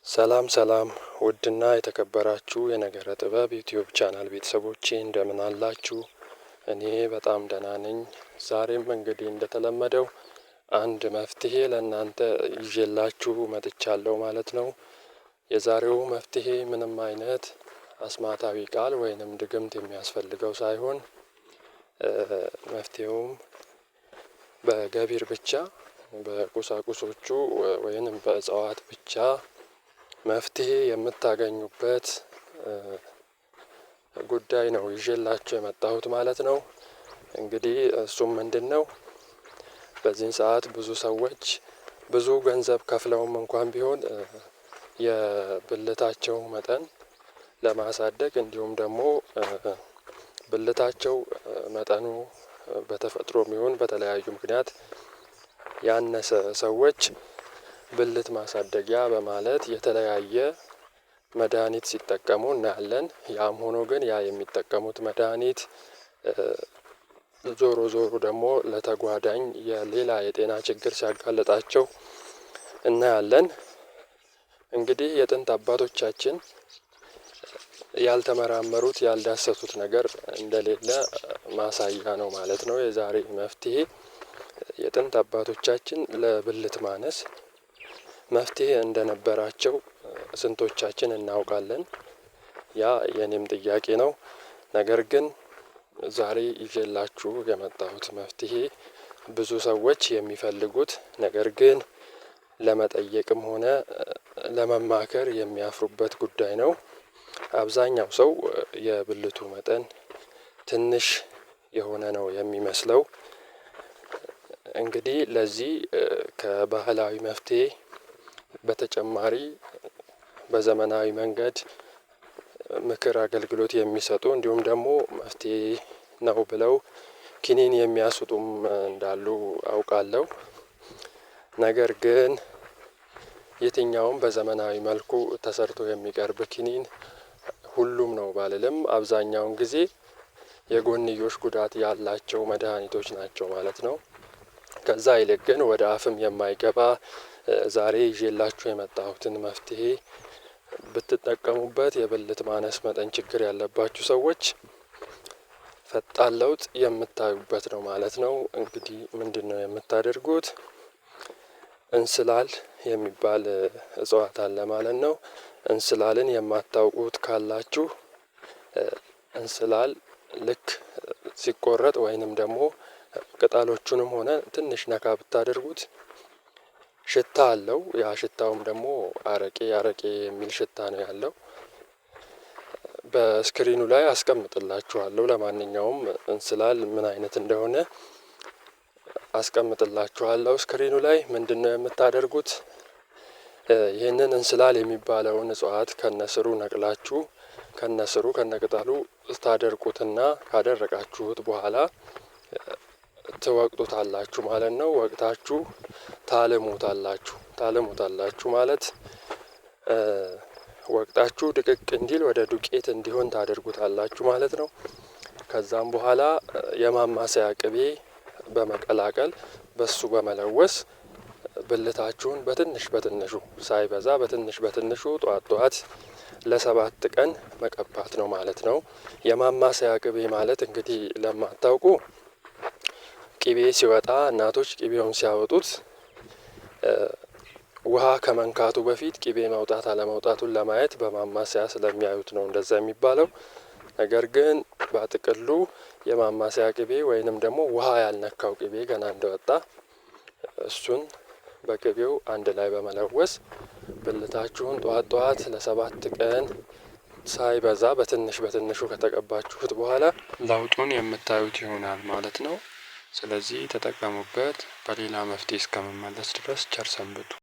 ሰላም ሰላም ውድና የተከበራችሁ የነገረ ጥበብ ዩቲዩብ ቻናል ቤተሰቦቼ፣ እንደምን አላችሁ? እኔ በጣም ደህና ነኝ። ዛሬም እንግዲህ እንደተለመደው አንድ መፍትሄ ለእናንተ ይዤላችሁ መጥቻለሁ ማለት ነው። የዛሬው መፍትሄ ምንም አይነት አስማታዊ ቃል ወይንም ድግምት የሚያስፈልገው ሳይሆን፣ መፍትሄውም በገቢር ብቻ፣ በቁሳቁሶቹ ወይንም በእጽዋት ብቻ መፍትሄ የምታገኙበት ጉዳይ ነው ይዤላችሁ የመጣሁት ማለት ነው። እንግዲህ እሱም ምንድነው? በዚህን ሰዓት ብዙ ሰዎች ብዙ ገንዘብ ከፍለውም እንኳን ቢሆን የብልታቸው መጠን ለማሳደግ፣ እንዲሁም ደግሞ ብልታቸው መጠኑ በተፈጥሮም ይሁን በተለያዩ ምክንያት ያነሰ ሰዎች ብልት ማሳደጊያ በማለት የተለያየ መድኃኒት ሲጠቀሙ እናያለን። ያም ሆኖ ግን ያ የሚጠቀሙት መድኃኒት ዞሮ ዞሮ ደግሞ ለተጓዳኝ የሌላ የጤና ችግር ሲያጋልጣቸው እናያለን። እንግዲህ የጥንት አባቶቻችን ያልተመራመሩት፣ ያልዳሰሱት ነገር እንደሌለ ማሳያ ነው ማለት ነው። የዛሬ መፍትሄ፣ የጥንት አባቶቻችን ለብልት ማነስ መፍትሄ እንደነበራቸው ስንቶቻችን እናውቃለን? ያ የኔም ጥያቄ ነው። ነገር ግን ዛሬ ይዤላችሁ የመጣሁት መፍትሄ ብዙ ሰዎች የሚፈልጉት፣ ነገር ግን ለመጠየቅም ሆነ ለመማከር የሚያፍሩበት ጉዳይ ነው። አብዛኛው ሰው የብልቱ መጠን ትንሽ የሆነ ነው የሚመስለው። እንግዲህ ለዚህ ከባህላዊ መፍትሄ በተጨማሪ በዘመናዊ መንገድ ምክር አገልግሎት የሚሰጡ፣ እንዲሁም ደግሞ መፍትሄ ነው ብለው ኪኒን የሚያስጡም እንዳሉ አውቃለሁ። ነገር ግን የትኛውም በዘመናዊ መልኩ ተሰርቶ የሚቀርብ ኪኒን ሁሉም ነው ባልልም አብዛኛውን ጊዜ የጎንዮሽ ጉዳት ያላቸው መድኃኒቶች ናቸው ማለት ነው። ከዛ ይልቅ ግን ወደ አፍም የማይገባ ዛሬ ይዤላችሁ የመጣሁትን መፍትሄ ብትጠቀሙበት የብልት ማነስ መጠን ችግር ያለባችሁ ሰዎች ፈጣን ለውጥ የምታዩበት ነው ማለት ነው። እንግዲህ ምንድነው የምታደርጉት? እንስላል የሚባል እጽዋት አለ ማለት ነው። እንስላልን የማታውቁት ካላችሁ፣ እንስላል ልክ ሲቆረጥ ወይንም ደግሞ ቅጠሎቹንም ሆነ ትንሽ ነካ ብታደርጉት ሽታ አለው። ያ ሽታውም ደግሞ አረቄ አረቄ የሚል ሽታ ነው ያለው። በስክሪኑ ላይ አስቀምጥላችኋለሁ። ለማንኛውም እንስላል ምን አይነት እንደሆነ አስቀምጥላችኋለሁ ስክሪኑ ላይ። ምንድነው የምታደርጉት? ይህንን እንስላል የሚባለውን እጽዋት ከነስሩ ነቅላችሁ፣ ከነስሩ ከነቅጠሉ ታደርቁትና ካደረቃችሁት በኋላ ትወቅጡታላችሁ ማለት ነው። ወቅታችሁ ታልሙታላችሁ። ታልሙታላችሁ ማለት ወቅጣችሁ ድቅቅ እንዲል፣ ወደ ዱቄት እንዲሆን ታደርጉታላችሁ ማለት ነው። ከዛም በኋላ የማማሰያ ቅቤ በመቀላቀል በሱ በመለወስ ብልታችሁን በትንሽ በትንሹ፣ ሳይበዛ በትንሽ በትንሹ ጧት ጧት ለ7 ቀን መቀባት ነው ማለት ነው። የማማሰያ ቅቤ ማለት እንግዲህ ለማታውቁ፣ ቅቤ ሲወጣ እናቶች ቅቤውን ሲያወጡት ውሃ ከመንካቱ በፊት ቅቤ መውጣት አለመውጣቱን ለማየት በማማሰያ ስለሚያዩት ነው እንደዛ የሚባለው። ነገር ግን በጥቅሉ የማማሰያ ቅቤ ወይንም ደግሞ ውሃ ያልነካው ቅቤ ገና እንደወጣ እሱን በቅቤው አንድ ላይ በመለወስ ብልታችሁን ጠዋት ጠዋት ለ7 ቀን ሳይበዛ በትንሽ በትንሹ ከተቀባችሁት በኋላ ለውጡን የምታዩት ይሆናል ማለት ነው። ስለዚህ ተጠቀሙበት። በሌላ መፍትሄ እስከምመለስ ድረስ ቸር ሰንብቱ።